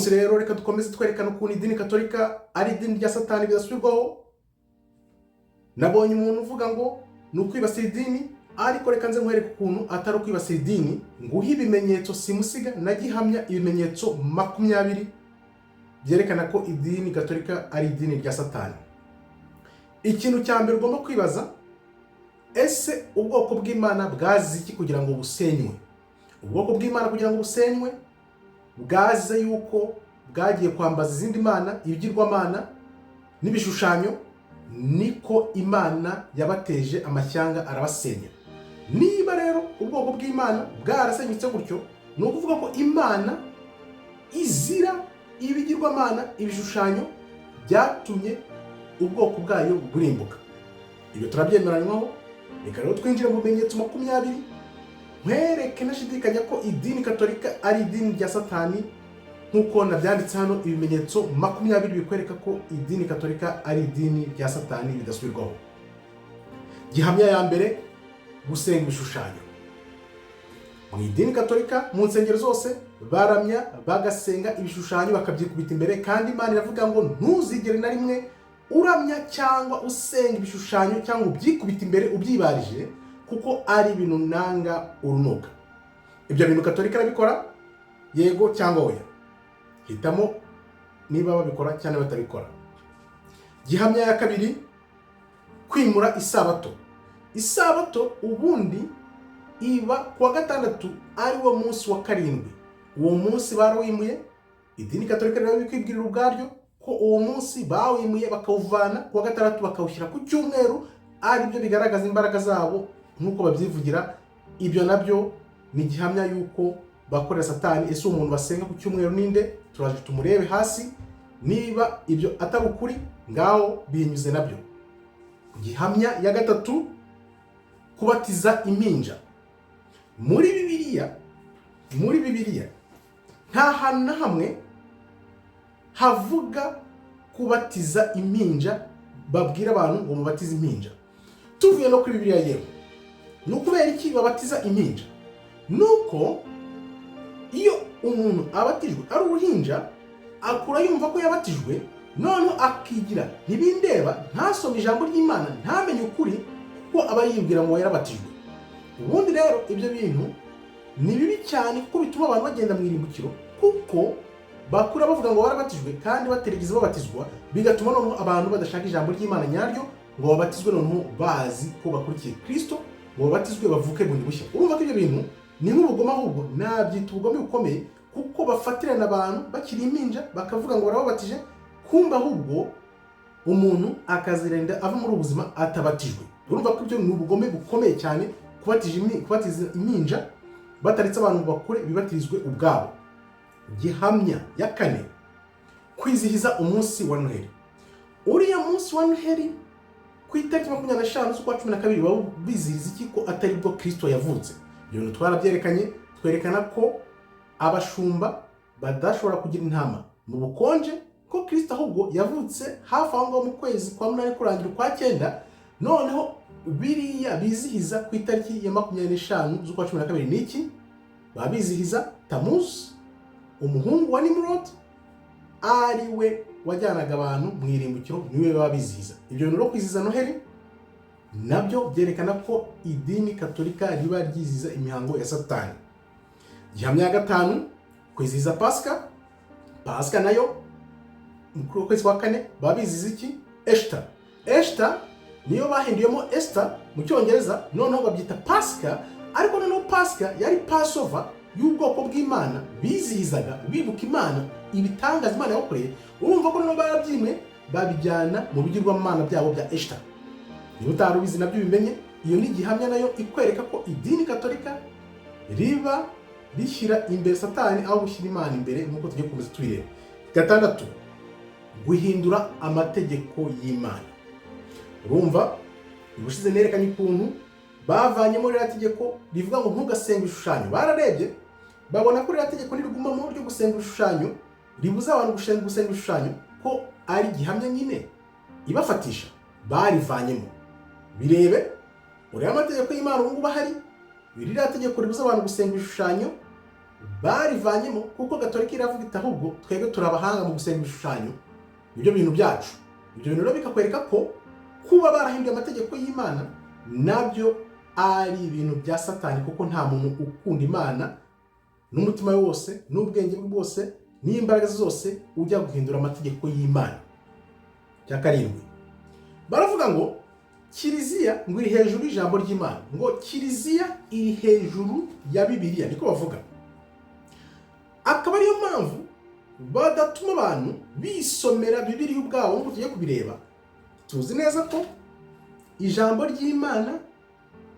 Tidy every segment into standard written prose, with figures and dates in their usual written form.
Munsi rero reka dukomeze twerekana ukuntu idini Katolika ari idini rya Satani bidasubirwaho. Nabonye umuntu uvuga ngo ni ukwibasira idini, ariko reka nze nkwereke ukuntu atari ukwibasira idini, nguhe ibimenyetso simusiga na gihamya, ibimenyetso 20 byerekana ko idini Gatolika ari idini rya Satani. Ikintu cya mbere ugomba kwibaza: ese ubwoko bw'Imana bwazize iki kugira ngo busenywe? Ubwoko bw'Imana kugira ngo busenywe bwaze yuko bwagiye kwambaza izindi mana, ibigirwamana n'ibishushanyo, niko Imana yabateje amashyanga arabasenya. Niba rero ubwoko bw'Imana bwarasenyutse gutyo, ni ukuvuga ko Imana izira ibigirwamana, ibishushanyo byatumye ubwoko bwayo burimbuka. Ibyo turabyemeranywaho. Reka rero twinjire mu bimenyetso 20, nkwereke ntashidikanya ko idini Katolika ari idini rya Satani, nk'uko nabyanditse hano. Ibimenyetso 20 bikwereka ko idini Katolika ari idini rya Satani bidasubirwaho. Gihamya ya mbere: gusenga ibishushanyo. Mu idini Katolika, mu nsengero zose, baramya bagasenga ibishushanyo, bakabyikubita imbere, kandi Imana iravuga ngo ntuzigere na rimwe uramya cyangwa usenga ibishushanyo cyangwa ubyikubita imbere ubyibarije, kuko ari ibintu nanga urunuka. Ibyo bintu Katolika irabikora, yego cyangwa oya? Hitamo niba babikora cyangwa batabikora. Gihamya ya kabiri: kwimura isabato. Isabato ubundi iba kuwa gatandatu, ari wo munsi wa karindwi. Uwo munsi barawimuye. Idini Katolika rero bikwibwirira ubwaryo ko uwo munsi bawimuye, bakawuvana kuwa gatandatu bakawushyira ku cyumweru, ari byo bigaragaza imbaraga zabo nk'uko babyivugira. Ibyo nabyo ni gihamya y'uko bakorera Satani. Ese umuntu basenga ku cyumweru ninde? Turaje tumurebe hasi. Niba ibyo atari ukuri, ngaho bihinyuze nabyo. Gihamya ya gatatu: kubatiza impinja. Muri Bibiliya nta hantu na hamwe havuga kubatiza impinja, babwira abantu ngo mubatize impinja. Tuvuye no kuri Bibiliya, yewe, ni ukubera iki babatiza impinja? Nuko iyo umuntu abatijwe ari uruhinja, akura yumva ko yabatijwe, noneho akigira ntibindeba, ntasome ijambo ry'Imana, ntamenye ukuri, kuko aba yibwira ngo yarabatijwe. Ubundi rero ibyo bintu ni bibi cyane, kuko bituma abantu bagenda mu irimbukiro, kuko bakura bavuga ngo barabatijwe kandi batarigeze babatizwa, bigatuma noneho abantu badashaka ijambo ry'Imana nyaryo ngo babatizwe, noneho bazi ko bakurikiye Kristo, ngo babatizwe bavuke bundi bushya. Urumva ko ibyo bintu ni nk'ubugome, ahubwo nabyita ubugome bukomeye, kuko bafatirana abantu bakiri impinja bakavuga ngo barababatije, kumva ahubwo umuntu akazirinda ava muri ubu buzima atabatijwe. Urumva ko ibyo ni ubugome bukomeye cyane, kubatiza impinja bataretse abantu ngo bakure bibatirizwe ubwabo. Gihamya ya kane: kwizihiza umunsi wa Noheli. Uriya munsi wa Noheli ku itariki 25 z'ukwa 12, baba bizihiza iki ko atari bwo Kristo yavutse? Ibyo bintu twarabyerekanye, twerekana ko abashumba badashobora kugira intama mu bukonje, ko Kristo ahubwo yavutse hafi aho ngaho mu kwezi kwa munani kurangira ukwa cyenda. Noneho biriya bizihiza ku itariki ya 25 z'ukwa 12 ni iki? Baba bizihiza Tamuzi, umuhungu wa Nimurodi, ari we wajyanaga abantu mu irimbukiro, niwe baba bizihiza. Ibyo bintu rero, kwizihiza Noheli, nabyo byerekana ko idini Katolika riba ryizihiza imihango ya Satani. Gihamya ya gatanu: kwizihiza Pasika. Pasika nayo mu kwezi kwa kane, baba bizihiza iki? Eshita. Eshita niyo bahinduyemo Easter mu Cyongereza, noneho babyita Pasika. Ariko noneho Pasika yari Passover y'ubwoko bw'Imana, bizihizaga bibuka Imana, ibitangaza Imana yabakoreye. Urumva ko noneho barabyimwe, babijyana mu bigirwamana byabo bya Easter. Niba utari ubizi, nabyo ubimenye. Iyo ni igihamya nayo ikwereka ko idini Katolika riba rishyira imbere Satani aho gushyira Imana imbere, nk'uko tugiye gukomeza tubireba. Gatandatu: guhindura amategeko y'Imana. Urumva ubushize nerekanye ukuntu bavanyemo ririya tegeko rivuga ngo ntugasenge ibishushanyo. Bararebye babona ko ririya tegeko nirigumamo ryo gusenga ibishushanyo, ribuza abantu gusenga ibishushanyo, ko ari gihamya nyine ibafatisha, barivanyemo. Birebe, urebe amategeko y'Imana ubu ngubu ahari. Ririya tegeko ribuza abantu gusenga ibishushanyo Barivanyemo kuko Gatolika iravuga iti: "Ahubwo twebwe turi abahanga mu gusenga ibishushanyo, nibyo bintu byacu." Ibyo bintu rero bikakwereka ko kuba barahinduye amategeko y'Imana nabyo ari ibintu bya Satani, kuko nta muntu ukunda Imana n'umutima we wose n'ubwenge bwe bwose n'imbaraga ze zose ujya guhindura amategeko y'Imana. Cya karindwi, baravuga ngo Kiliziya ngo iri hejuru y'ijambo ry'Imana, ngo Kiliziya iri hejuru ya Bibiliya, niko bavuga. Akaba ariyo mpamvu badatuma abantu bisomera Bibiliya ubwabo nk'uko tugiye kubireba. Tuzi neza ko ijambo ry'Imana,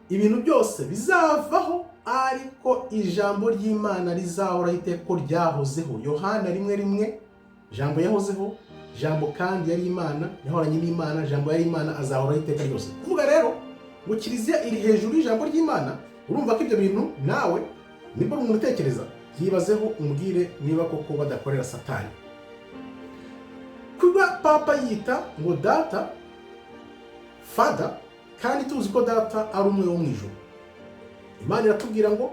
ibintu byose bizavaho, ariko ijambo ry'Imana rizahoraho iteka ko ryahozeho. Yohana 1:1: "Jambo yahozeho, Jambo kandi yari Imana, yahoranye n'Imana, Jambo yari Imana, azahoraho iteka ryose." Kuvuga rero ngo Kiliziya iri hejuru y'ijambo ry'Imana, urumva ko ibyo bintu nawe nibwo umuntu utekereza, byibazeho umbwire niba koko badakorera Satani. Kuba Papa yita ngo Data, Father, kandi tuzi ko Data ari umwe wo mu ijuru. Imana iratubwira ngo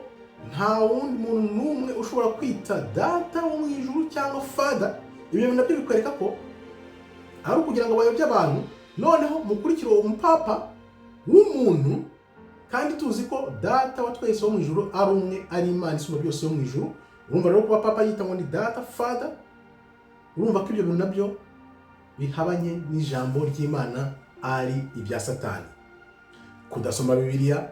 nta wundi muntu n'umwe ushobora kwita Data wo mu ijuru cyangwa Father. Ibyo bintu nabyo bikwereka ko ari ukugira ngo bayobye abantu, noneho mukurikire uwo mupapa w'umuntu, kandi tuzi ko Data wa twese wo mu ijuru ari umwe, ari Imana isumba byose yo mu ijuru. Urumva rero, kuba Papa yita ngo ni Data, Father, urumva ko ibyo bintu nabyo bihabanye n'ijambo ry'Imana, ari ibya Satani. Kudasoma Bibiliya,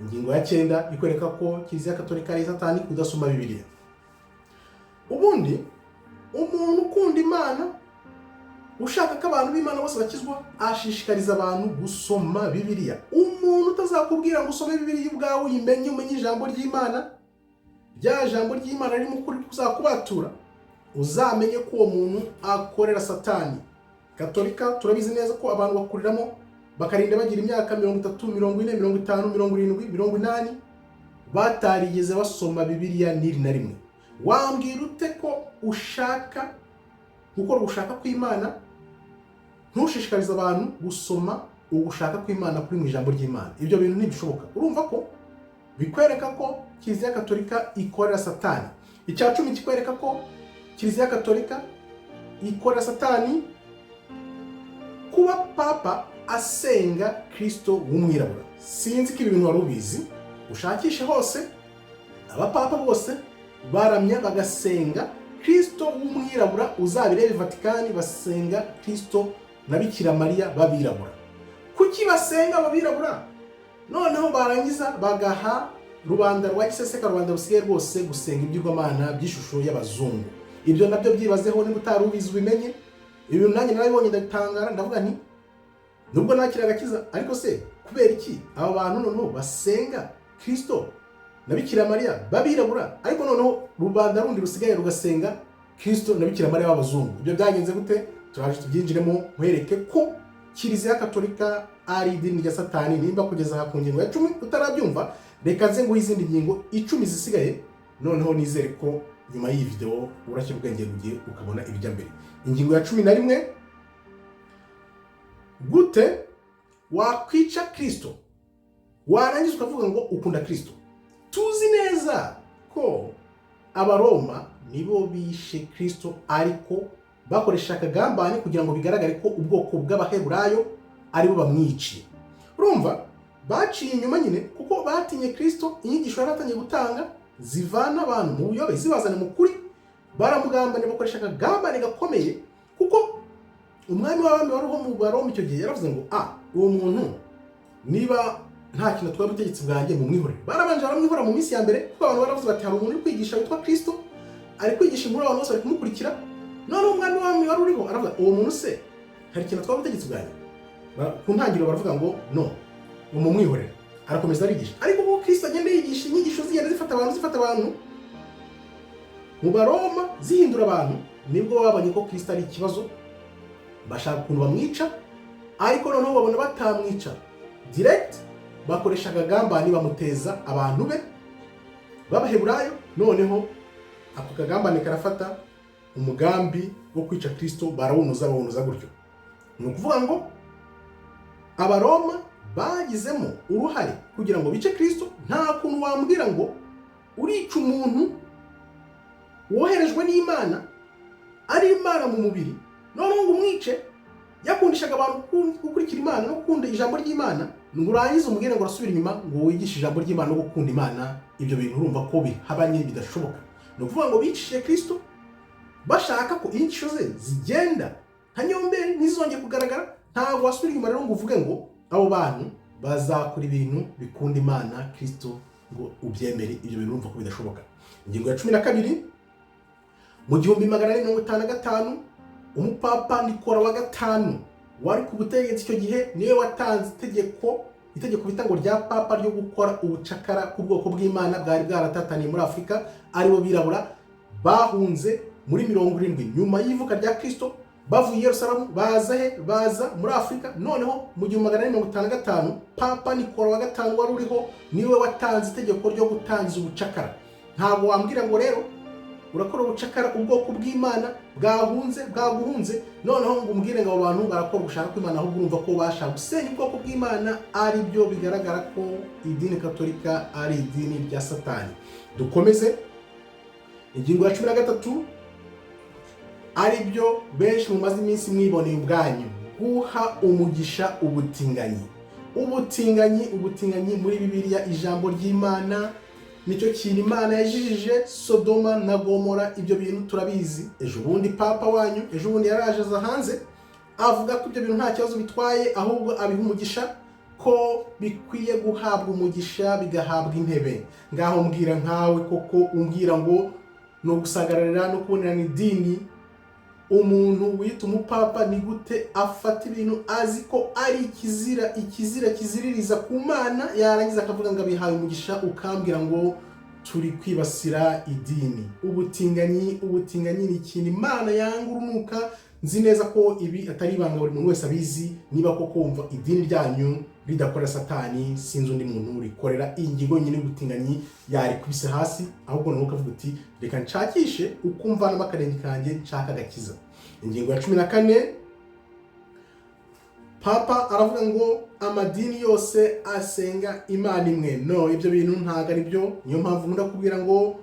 ingingo ya cyenda ikwereka ko Kiliziya Katolika ari Satani: kudasoma Bibiliya. Ubundi umuntu ukunda Imana, ushaka ko abantu b'Imana bose bakizwa, ashishikariza abantu gusoma Bibiliya. Umuntu utazakubwira ngo usome Bibiliya ubwawe, uyimenye, umenye ijambo ry'Imana, rya jambo ry'Imana ririmo ukuri kuzakubatura, uzamenye ko uwo muntu akorera Satani. Katolika turabizi neza ko abantu bakuriramo, bakarinda bagira imyaka 30, 40, 50, 70, 80, batarigeze basoma Bibiliya n'iri na rimwe. Wambwira ute ko ushaka gukora ugushaka kw'Imana, ntushishikarize abantu gusoma ugushaka kw'Imana kuri mu ijambo ry'Imana? Ibyo bintu ntibishoboka. Urumva ko bikwereka ko Kiliziya Katolika ikorera Satani. Icya 10 kikwereka ko Kiliziya Katolika ikorera Satani: kuba Papa asenga Kirisito w'umwirabura. Sinzi ko ibi bintu wari ubizi. Ushakishe hose, abapapa bose baramya bagasenga Kirisito w'umwirabura. Uzabirebe Vatikani, basenga Kirisito na Bikira Mariya b'abirabura. Kuki basenga abirabura, noneho barangiza bagaha rubanda rwa giseseka, rubanda rusigaye rwose, gusenga ibigirwamana by'ishusho y'abazungu? Ibyo nabyo byibazeho niba utari ubizi, ubimenye. Ibintu nanjye narabibonye ndatangara, ndavuga nti: "Nubwo nakira agakiza, ariko se kubera iki aba bantu noneho basenga Kirisito na Bikira Mariya b'abirabura, ariko noneho rubanda rundi rusigaye rugasenga Kirisito na Bikira Mariya b'abazungu?" Ibyo byagenze gute? Turaje tubyinjiremo, nkwereke ko Kiliziya Katolika ari idini rya Satani. Nimba kugeza aha ku ngingo ya 10 utarabyumva, reka nze nguhe izindi ngingo 10 zisigaye. Noneho nizere ko nyuma y'iyi videwo urashyira ubwenge bugiye, ukabona ibijya mbere. Ingingo ya 11: gute wakwica Kirisito, warangiza ukavuga ngo ukunda Kirisito? Tuzi neza ko Abaroma nibo bishe Kirisito, ariko bakoresha akagambane kugira ngo bigaragare ko ubwoko bw'Abaheburayo aribo bamwiciye. Urumva baciye inyuma nyine kuko batinye Kirisito, inyigisho yari atangiye gutanga zivana abantu mu buyobe zibazana mu kuri. Baramugambane, bakoresha akagambane gakomeye, kuko umwami w'abami wari mu Baroma icyo gihe yaravuze ngo: "Ah, uwo muntu niba nta kintu atwaye ubutegetsi bwanjye, mumwihorere." Barabanje baramwihora mu minsi ya mbere, kuko abantu baravuze bati: "Hari umuntu uri kwigisha witwa Kirisito, ari kwigisha inkuru, abantu bose bari kumukurikira." Noneho umwami w'abami wari uriho aravuga: "Uwo muntu se hari ikintu atwaye ubutegetsi bwanjye?" Ku ntangiriro baravuga ngo: "No, mumwihorere." Arakomeza arigisha, ariko uko Kirisito agenda yigisha, inyigisho zigenda zifata abantu, zifata abantu mu Baroma, zihindura abantu. Nibwo babonye ko Kirisito ari ikibazo, bashaka ukuntu bamwica. Ariko noneho babona batamwica direct, bakoresha akagambane, bamuteza abantu be b'Abaheburayo. Noneho ako kagambane karafata, umugambi wo kwica Kirisito barawunoza, bawunoza gutyo. Ni ukuvuga ngo Abaroma bagizemo uruhare kugira ngo bice Kirisito. Nta kuntu wambwira ngo urica umuntu. Woherejwe n'Imana, ari Imana mu mubiri, noneho ngo umwice, yakundishaga abantu gukurikira Imana no gukunda ijambo ry'Imana, ngo urangize umubwire ngo urasubira inyuma ngo wigishe ijambo ry'Imana no gukunda Imana. Ibyo bintu urumva ko bihabanye, bidashoboka. Ni ukuvuga ngo bicishije Kristo bashaka ko inyigisho ze zigenda nka nyomberi, ntizongere kugaragara. Ntabwo wasubira inyuma rero ngo uvuge ngo abo bantu bazakora ibintu bikunda Imana, Kristo, ngo ubyemere. Ibyo bintu urumva ko bidashoboka. Ingingo ya 12: mu 1455, umupapa Nikora wa gatanu wari ku butegetsi icyo gihe niwe watanze itegeko bita ngo rya papa ryo gukora ubucakara ku bwoko bw'Imana bwari bwaratataniye muri Afurika, aribo birabura bahunze muri 70 nyuma y'ivuka rya Kristo, bavuye i Yerusalemu baza he? Baza muri Afurika. Noneho mu 1455, Papa Nikora wa gatanu wari uriho niwe watanze itegeko ryo gutangiza ubucakara. Ntabwo wambwira ngo rero urakora ubucakara ubwoko bw'Imana bwahunze, bwaguhunze, noneho ngo umbwire ngo abo bantu barakora ugushaka kw'Imana. Ahubwo urumva ko bashaka gusenya ubwoko bw'Imana, ari byo bigaragara ko idini Katolika ari idini rya Satani. Dukomeze. Ingingo ya 13, ari byo benshi mumaze iminsi mwiboneye ubwanyu: guha umugisha ubutinganyi. Ubutinganyi, ubutinganyi muri Bibiliya, ijambo ry'Imana, nicyo kintu Imana yajijije Sodoma na Gomora. Ibyo bintu turabizi. Ejo bundi papa wanyu, ejo bundi yaraje aza hanze avuga ko ibyo bintu nta kibazo bitwaye, ahubwo abiha umugisha, ko bikwiye guhabwa umugisha, bigahabwa intebe. Ngaho mbwira nkawe koko, umbwira ngo ni ugusagararira no kubonerana idini, umuntu wita umupapa ni gute afata ibintu azi ko ari ikizira, ikizira kiziririza ku Mana, yarangiza akavuga ngo abihaye umugisha, ukambwira ngo turi kwibasira idini? Ubutinganyi, ubutinganyi ni ikintu Imana yanga urunuka. Nzi neza ko ibi atari ibanga, buri muntu wese abizi. Niba koko wumva idini ryanyu ridakorera Satani, sinzi undi muntu rikorera. Iyi ngingo nyine y'ubutinganyi yarikubise hasi, ahubwo noneho ukavuga uti: "Reka nshakishe uko mvanamo akarenge kanjye, nshaka agakiza." Ingingo ya 14, papa aravuga ngo amadini yose asenga Imana imwe. No, ibyo bintu ntabwo ari byo. Niyo mpamvu nkunda kubwira ngo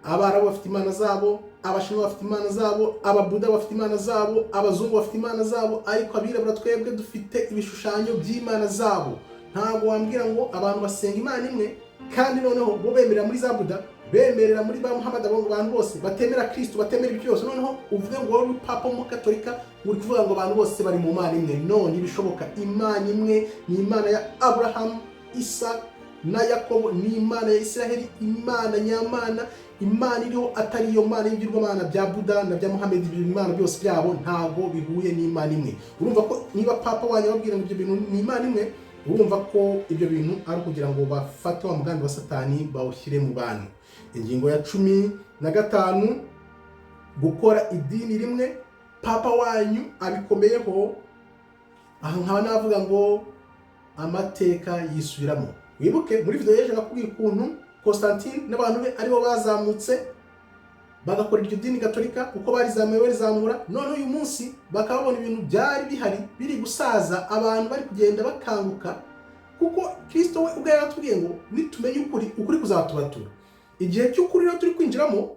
Abarabu bafite imana zabo, Abashinwa bafite imana zabo, Ababuda bafite imana zabo, abazungu bafite imana zabo, ariko abirabura twebwe dufite ibishushanyo by'imana zabo. Ntabwo wambwira ngo abantu basenga Imana imwe, kandi noneho bo bemerera muri za Buda, bemerera muri ba Muhammad, abo bantu bose batemera Kristo, batemera ibyo byose, noneho uvuge ngo wowe uri papa w'Umukatolika uri kuvuga ngo abantu bose bari mu Mana imwe. No, ntibishoboka. Imana imwe ni Imana ya Aburahamu, Isaka na Yakobo, ni Imana ya Israheli, Imana nyamana, Imana iriho, atari iyo mana y'ibigirwamana bya Buda na bya Muhammed. Ibyo bimana byose byabo ntabwo bihuye n'Imana imwe. Urumva ko niba papa wanyu ababwira ngo ibyo bintu ni Imana imwe, urumva ko ibyo bintu ari ukugira ngo bafate wa mugambi wa Satani bawushyire mu bantu. Ingingo ya 15: gukora idini rimwe. Papa wanyu abikomeyeho. Aha nkaba navuga ngo amateka yisubiramo. Wibuke muri video y'ejo nakubwiye ukuntu Constantine n'abantu be aribo bazamutse bagakora iryo dini Gatolika, uko barizamuye barizamura. None uyu munsi bakaba babona ibintu byari bihari biri gusaza, abantu bari kugenda bakanguka, kuko Kristo we ubwo yaratubwiye ngo nitumenye ukuri, ukuri kuzatubatura. Igihe cy'ukuri rero turi kwinjiramo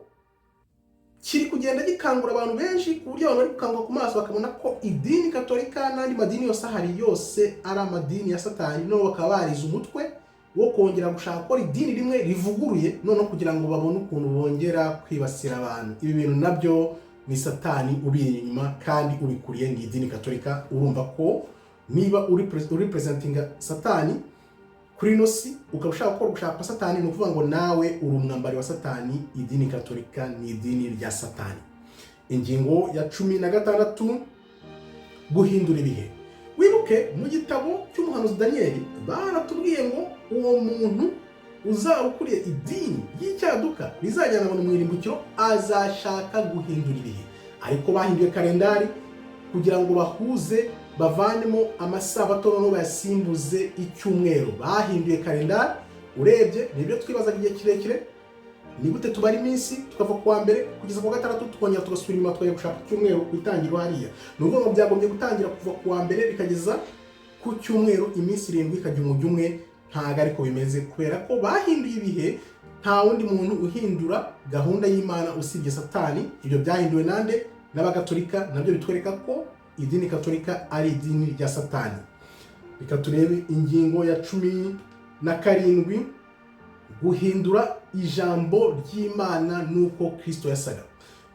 kiri kugenda gikangura abantu benshi, ku buryo abantu bari gukanguka ku maso bakabona ko idini Katolika n'andi madini yose ahari yose ari amadini ya Satani. Noneho bakaba barize umutwe wo kongera gushaka gukora idini rimwe rivuguruye, noneho kugira ngo babone ukuntu bongera kwibasira abantu. Ibi bintu nabyo ni Satani ubiri inyuma kandi ubikuriye ni idini Katolika. Urumva ko niba uri representinga Satani kuri ino si, ukaba ushaka gukora gushaka kwa Satani, ni ukuvuga ngo nawe uri umwambari wa Satani. Idini Katolika ni idini rya Satani. Ingingo ya 16: guhindura ibihe. Wibuke mu gitabo cy'umuhanuzi Daniyeli baratubwiye ngo uwo muntu uzaba ukuriye idini y'icyaduka rizajyana abantu mu irimbukiro azashaka guhindura ibihe. Ariko bahinduye kalendari kugira ngo bahuze, bavanemo amasabato, noneho bayasimbuze icyumweru. Bahinduye kalendari. Urebye nibyo twibazaga igihe kirekire: ni gute tubara iminsi tukava ku wa mbere kugeza ku wa gatandatu, tukongera tugasubira inyuma tukajya gushaka icyumweru ku itangiriro hariya? Ni ukuvuga ngo byagombye gutangira kuva ku wa mbere bikageza ku cyumweru, iminsi 7 ikajya umujyi umwe. Ntabwo ariko bimeze, kubera ko bahinduye ibihe. Nta wundi muntu uhindura gahunda y'Imana usibye Satani. Ibyo byahinduwe nande? N'Abagatolika. Nabyo bitwereka ko idini Katolika ari idini rya Satani. Reka turebe ingingo ya 17, guhindura ijambo ry'Imana n'uko Kristo yasaga.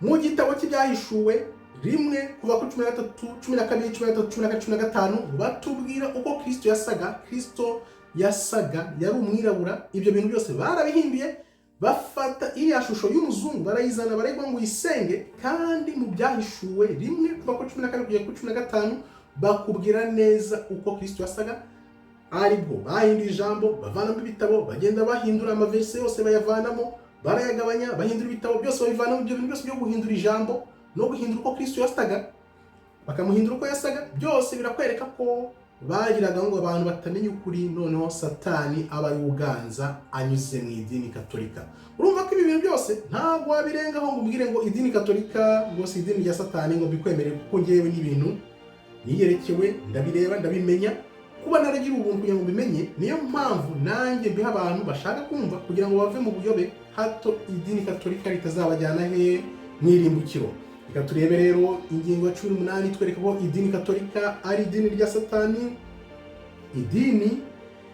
Mu gitabo cy'Ibyahishuwe 1, kuva kuri 13, 12, 13, 14, 15, batubwira uko Kristo yasaga. Kristo yasaga, yari umwirabura. Ibyo bintu byose barabihinduye, bafata iriya shusho y'umuzungu barayizana, barayiguha ngo uyisenge. Kandi mu Byahishuwe 1, kuva kuri 12 kugera kuri 15, bakubwira neza uko Kristo yasaga. Aribwo bahinduye ijambo, bavanamo ibitabo, bagenda bahindura amaverse yose, bayavanamo, barayagabanya, bahindura ibitabo byose, babivanamo. Ibyo bintu byose byo guhindura ijambo no guhindura uko Kristo yasaga, bakamuhindura uko yasaga, byose birakwereka ko bagiraga ngo abantu batamenya ukuri, noneho Satani aba ari uganza anyuze mu idini Katolika. Urumva ko ibi bintu byose ntabwo wabirengaho ngo umbwire ngo idini Katolika ngo si idini rya Satani, ngo mbikwemerere, kuko ngewe n'ibintu niyerekewe, ndabireba, ndabimenya. Kuba naragira ubuntu kugira ngo mbimenye, niyo mpamvu nanjye mbiha abantu bashaka kumva kugira ngo bave mu buyobe, hato idini Katolika ritazabajyana he? Mu irimbukiro. Reka turebe rero ingingo ya 18, twereka ko idini Katolika ari idini rya Satani. Idini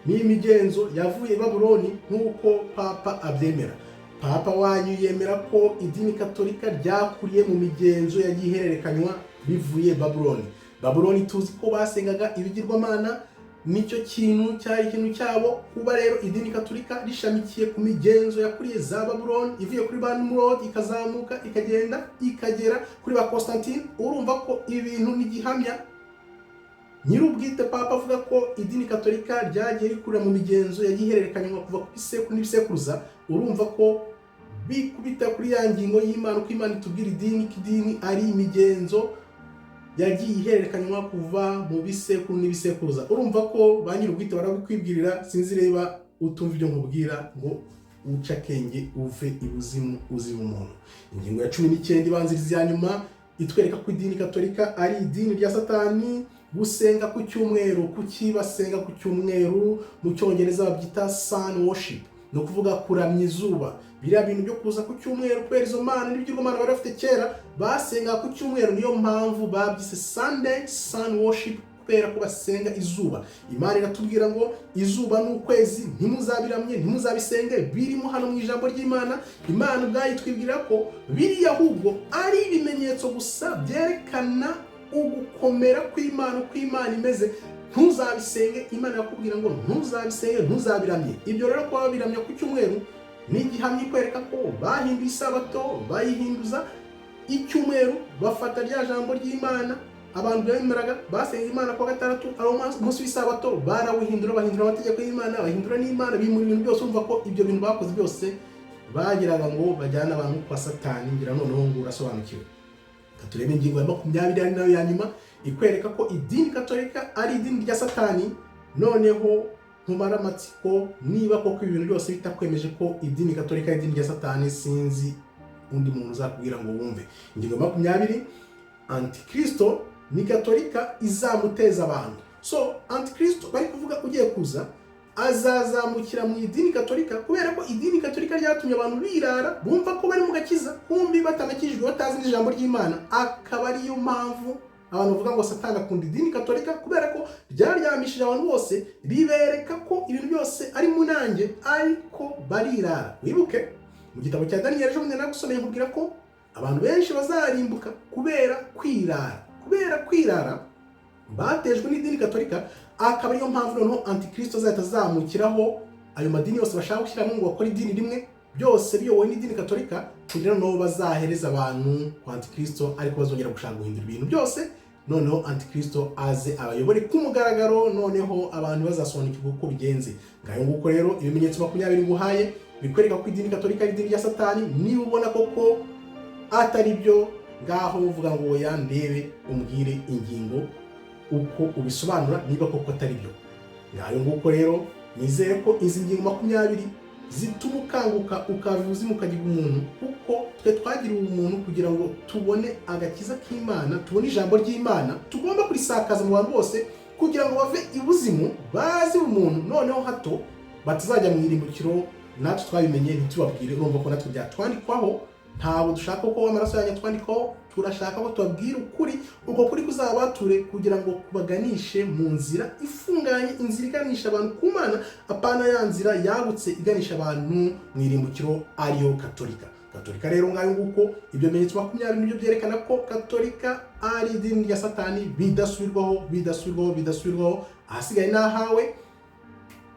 ni imigenzo yavuye i Babuloni nk'uko Papa abyemera. Papa wanyu yemera ko idini Katolika ryakuriye mu migenzo yagiye ihererekanywa bivuye Babuloni. Babuloni tuzi ko basengaga ibigirwamana, nicyo kintu cyari ikintu cyabo. Kuba rero idini Katolika rishamikiye ku migenzo yakuriye za Babuloni, ivuye kuri ba Nimurodi, ikazamuka, ikagenda ikagera kuri ba Constantine, urumva ko ibintu ni gihamya. Nyir'ubwite Papa avuga ko idini Katolika ryagiye rikurira mu migenzo yagiye ihererekanywa kuva ku bisekuru n'ibisekuruza. Urumva ko bikubita kuri ya ngingo y'Imana, uko Imana itubwira idini, ko idini ari imigenzo yagiye ihererekanywa kuva mu bisekuru n'ibisekuruza. Urumva ko ba nyir'ubwite barabikwibwirira. Sinzi reba utumva ibyo nkubwira ngo uce akenge, uve ibuzimu uziba umuntu. Ingingo ya 19 ibanziriza iya nyuma itwereka ko idini Katolika ari idini rya Satani: gusenga ku cyumweru. Kuki basenga ku cyumweru? Mu Cyongereza babyita sun worship, ni ukuvuga kuramya izuba. Biriya bintu byo kuza ku cyumweru, kubera izo mana n'ibigirwamana bari bafite kera, basenga ku cyumweru. Niyo mpamvu babyise Sunday sun worship, kubera ko basenga izuba. Imana iratubwira ngo izuba n'ukwezi ntimuzabiramye, ntimuzabisenge. Birimo hano mu ijambo ry'Imana. Imana ubwayo itwibwira ko biriya ahubwo ari ibimenyetso gusa byerekana ugukomera kw'Imana, uko Imana imeze. Ntuzabisenge. Imana irakubwira ngo ntuzabisenge, ntuzabiramye. Ibyo rero kuba babiramya ku cyumweru ni igihamya ikwereka ko bahinduye isabato, bayihinduza icyumweru, bafata rya jambo ry'Imana abantu bemeraga, basenga Imana kuwa gatandatu ari umunsi w'isabato, barawuhindura, bahindura amategeko y'Imana, bahindura n'Imana, bimura ibintu byose. Urumva ko ibyo bintu bakoze byose bagiraga ngo bajyane abantu kwa Satani. Ngira noneho ngo urasobanukiwe. Reka turebe ingingo ya 20, ari nayo ya nyuma, ikwereka ko idini Katolika ari idini rya Satani. Noneho ntumara amatsiko, niba koko ibintu byose bitakwemeje ko idini Katolika ari idini rya Satani, sinzi undi muntu uzakubwira ngo wumve. Ingingo ya 20: Antikristo ni Katolika izamuteza abantu. So Antikristo bari kuvuga ugiye kuza azazamukira mu idini Katolika, kubera ko idini Katolika ryatumye abantu birara, bumva ko bari mu gakiza, kumbi batanakijijwe, batazi n'ijambo ry'Imana. Akaba ariyo mpamvu abantu bavuga ngo Satani akunda idini Katolika, kubera ko ryaryamishije abantu bose, ribereka ko ibintu byose ari mu nanjye, ariko barirara. Wibuke mu gitabo cya Daniyeli ejo bundi nagusomeye, nkubwira ko abantu benshi bazarimbuka kubera kwirara. Kubera kwirara batejwe n'idini Katolika. Akaba ariyo mpamvu noneho Antikristo azahita azamukiraho ayo madini yose bashaka gushyiramo ngo bakore idini rimwe, byose biyobowe n'idini Katolika, kugira ngo bazahereze abantu kwa Antikristo. Ariko bazongera gushaka guhindura ibintu byose, noneho Antikristo aze abayobore ku mugaragaro, noneho abantu bazasobanukirwa uko bigenze. Ngayo nguko rero ibimenyetso 20 nguhaye bikwereka ko idini Katolika ari idini rya Satani. Niba ubona koko atari byo, ngaho uvuga ngo oya, ndebe umbwire ingingo uko ubisobanura niba koko atari byo. Ngayo nguko rero, nizere ko izi ngingo 20 zituma ukanguka, ukava ubuzima, ukagira umuntu, kuko twe twagiriwe umuntu kugira ngo tubone agakiza k'Imana, tubone ijambo ry'Imana. Tugomba kurisakaza mu bantu bose kugira ngo bave ibuzimu bazi umuntu. Noneho hato Batazajya mu irimbukiro natwe twabimenye ntitubabwire. Urumva ko natwe byatwandikwaho. Ntabwo dushaka ko amaraso yanyu atwandikwaho, turashaka ko tubabwira ukuri. Uko kuri kuzabature kugira ngo kubaganishe mu nzira ifunganye, inzira iganisha abantu ku Mana, apana ya nzira yagutse iganisha abantu mu irimbukiro, ariyo Katolika. Katolika rero, ngayo nguko. Ibyo bimenyetso 20 nibyo byerekana ko Katolika ari idini rya Satani bidasubirwaho, bidasubirwaho, bidasubirwaho. Ahasigaye ni ahawe.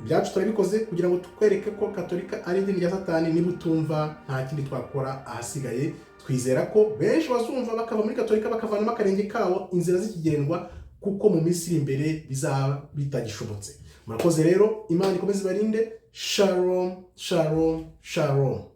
Ibyacu turabikoze kugira ngo tukwereke ko Katolika ari idini rya Satani. Niba utumva, nta kindi twakora. Ahasigaye twizera ko benshi bazumva bakava muri Katolika, bakavanamo akarenge kabo, inzira zikigendwa, kuko mu minsi iri imbere bizaba bitagishobotse. Murakoze rero, Imana ikomeze ibarinde. Shalom, shalom, shalom.